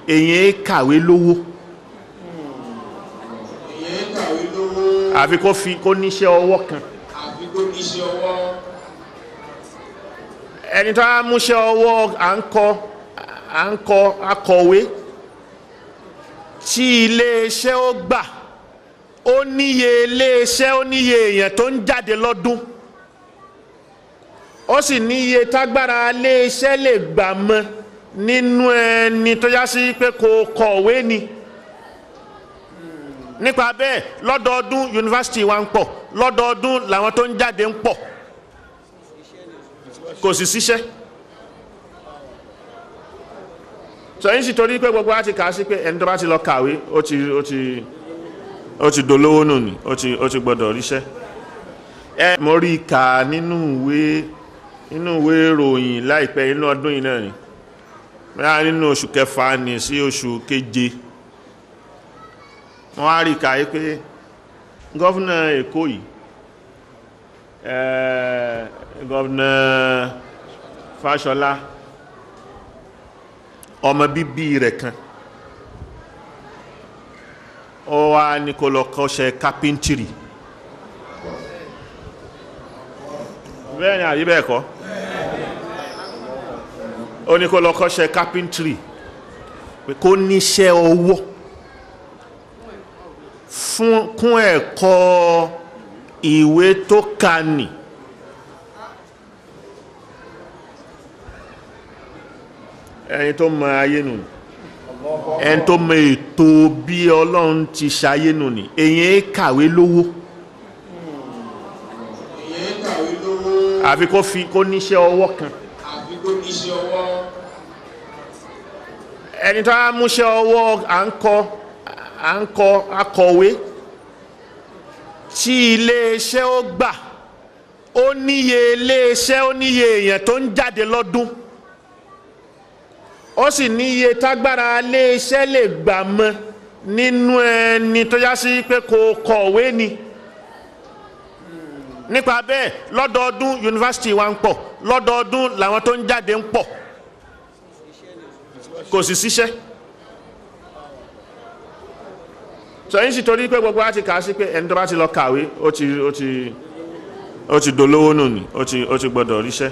Èyàn kàwé lówó. Èyàn kàwé lówó. Àfi kó fi kó níṣẹ́ ọwọ́ kan. Àfi kó níṣẹ́ ọwọ́. Ẹni tó á múṣẹ́ ọwọ́ à ń kọ akọ̀wé tí iléeṣẹ́ ó gbà, ó níye iléeṣẹ́, ó níye èèyàn tó ń jáde lọ́dún, ó sì níye tágbára iléeṣẹ́ lè gbà mọ́ nínú ẹni tó yá sí pé kò kọ̀wé ni. Nípa bẹ́ẹ̀, lọ́dọọdún yunifásitì wa ń pọ̀, lọ́dọọdún làwọn tó ń jáde ń pọ̀, kò sì síṣẹ́. Sọyìn sì torí pé gbogbo wa ti kà á sí pé ẹni tó bá ti lọ kàwé ó ti dolówó nù ni, ó ti gbọdọ̀ ríṣẹ́. Ẹ mo rí i kà nínú ìwé ìròyìn láìpẹ́ inú ọdún yìí náà ni, bóyá nínú oṣù kẹfà ní sí oṣù keje, wọ́n á rí i kà yí pé gọ́fúnà Èkó yìí, gọ́fúnà Fáṣọlá, ọmọ bíbí rẹ̀ kan, ó wá ní kó lọ kọ́ṣẹ́ kápẹ́ńtìrì. Bẹ́ẹ̀ ni àbí bẹ́ẹ̀ kọ́? Ó ní kó lọ kọ́ṣẹ́ kápẹ́ńtìrì, pé kó níṣẹ́ ọwọ́ fún kún ẹ̀kọ́ ìwé tó kà ní. Ẹni tó mọ ayé nù ni, ẹni tó mọ ètò bí Ọlọ́run ti ṣayé nù ni. Èyàn kàwé lówó. Èyàn kàwé lówó. Àfi kó fi kó níṣẹ́ ọwọ́ kan. Àfi kó níṣẹ́ ọwọ́. Ẹni tó á múṣẹ́ ọwọ́ à ń kọ akọ̀wé tí iléeṣẹ́ ó gbà, ó níye iléeṣẹ́, ó níye èèyàn tó ń jáde lọ́dún, ó sì níye tágbára iléeṣẹ́ lè gbà mọ́ nínú ẹni tó yá sí pé kò kọ̀wé ni. Nípa bẹ́ẹ̀, lọ́dọọdún yunifásitì wa ń pọ̀, lọ́dọọdún làwọn tó ń jáde ń pọ̀, kò sì síṣẹ́. Sọyìn sì torí pé gbogbo wa ti kà á sí pé ẹni tó bá ti lọ kàwé ó ti dolówó nù ni, ó ti gbọdọ̀ ríṣẹ́.